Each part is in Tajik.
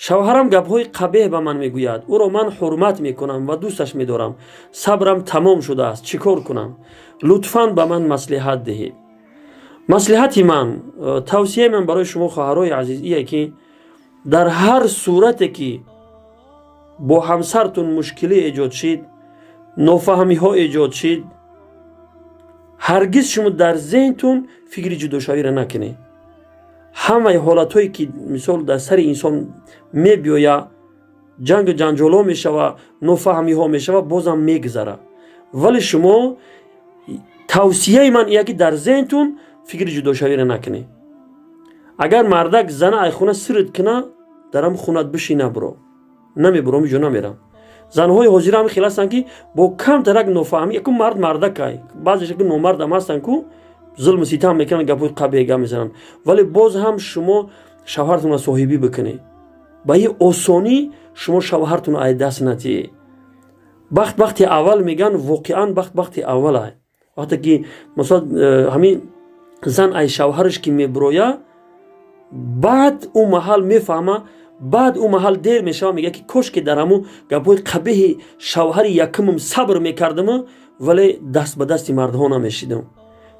Шавҳарам гапҳои қабеҳ ба ман мегӯяд. Ӯро ман ҳурмат мекунам ва дӯсташ медорам. Сабрам тамом шудааст. Чӣ кор кунам? Лутфан ба ман маслиҳат диҳед. Маслиҳати ман, тавсияи ман барои шумо, хоҳарои азиз, ие ки дар ҳар сурате ки бо ҳамсартун мушкилӣ эҷод шид, нофаҳмиҳо эҷод шид, ҳаргиз шумо дар зеҳнтун фикри ҷудошавиро накунед. Ҳамаи ҳолатҳое ки, мисол, дар сари инсон мебиёя, ҷангу ҷанҷолҳо мешава, нофаҳмиҳо мешава, бозам мегузара. Вале шумо, тавсияи ман ия ки дар зеҳнтун фикри ҷудошавиро накунед. Агар мардак зана ай хона сирд куна, дар ҳам хунат биши, набуро, намебуром, иҷо намерам. Занҳои ҳозира ҳам хел ҳастанд, ки бо камтарак нофаҳмӣ, яку мард мардакай, баъзеш ки номардам ҳастанд ку, зулму ситам мекунанд, гапҳои қабеҳ гап мезананд. Вале боз ҳам шумо шавҳартонро соҳибӣ бикунед. Ба ин осонӣ шумо шавҳартонро ай даст натиҳед. Бахт бахти аввал мегӯянд, воқеан бахт бахти аввала. Вақте ки, масалан, ҳамин зан ай шавҳараш ки мебуроя, баъд ӯ маҳал мефаҳма, баъд ӯ маҳал дер мешава, мегӯяд ки кош ки дар ҳамун гапҳои қабеҳи шавҳари якумам сабр мекардаму, вале даст ба дасти мардҳо намешидам.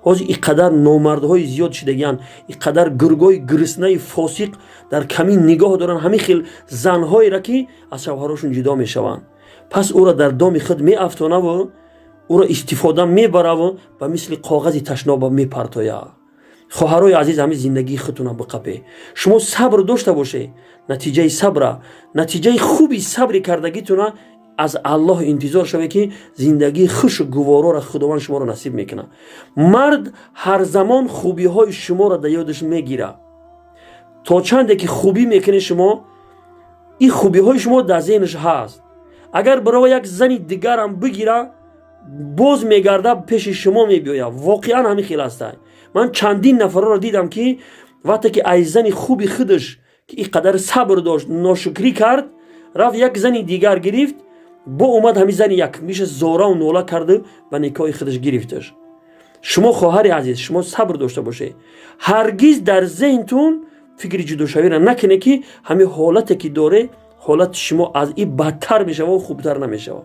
Ҳозир ин қадар номардҳои зиёд шидагианд, ин қадар гургои гуруснаи фосиқ дар камин нигоҳ доранд ҳамин хел занҳоеро, ки аз шавҳарошон ҷудо мешаванд. Пас ӯро дар доми худ меафтонаву ӯро истифода мебараву ба мисли коғази ташноба мепартояд. Хоҳарои азиз, ҳамин зиндагии худтона биқапе. Шумо сабр дошта бошед, натиҷаи сабра, натиҷаи хуби сабри кардагитона аз Аллоҳ интизор шавед, ки зиндагии хушу гувороро Худованд шуморо насиб мекунад. Мард ҳар замон хубиҳои шуморо дар ёдаш мегирад. То чанде ки хубӣ мекунед шумо, ин хубиҳои шумо дар зеҳнаш ҳаст. Агар барова як зани дигарам бигира, боз мегарда, пеши шумо мебиёяд. Воқеан ҳамин хел ҳастай. Ман чандин нафарро дидам, ки вақте ки аз зани хуби худаш, ки ин қадар сабр дошт, ношукрӣ кард, рафт як зани дигар гирифт, бо омад ҳамин зани якмиша зорау нола карду ба никоҳи худаш гирифташ. Шумо, хоҳари азиз, шумо сабр дошта бошед. Ҳаргиз дар зеҳнтун фикри ҷудошавиро накунед, ки ҳамин ҳолате ки доре, ҳолати шумо аз ин бадтар мешава, хубтар намешава.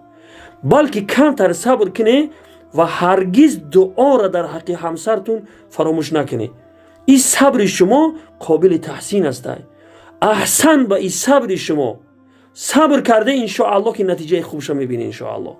Балки камтар сабр кунед ва ҳаргиз дуоро дар ҳаққи ҳамсартун фаромӯш накунед. Ин сабри шумо қобили таҳсин астай. Аҳсан ба ин сабри шумо. Сабр карда, иншоаллоҳ, ки натиҷаи хубша мебинед, иншоаллоҳ.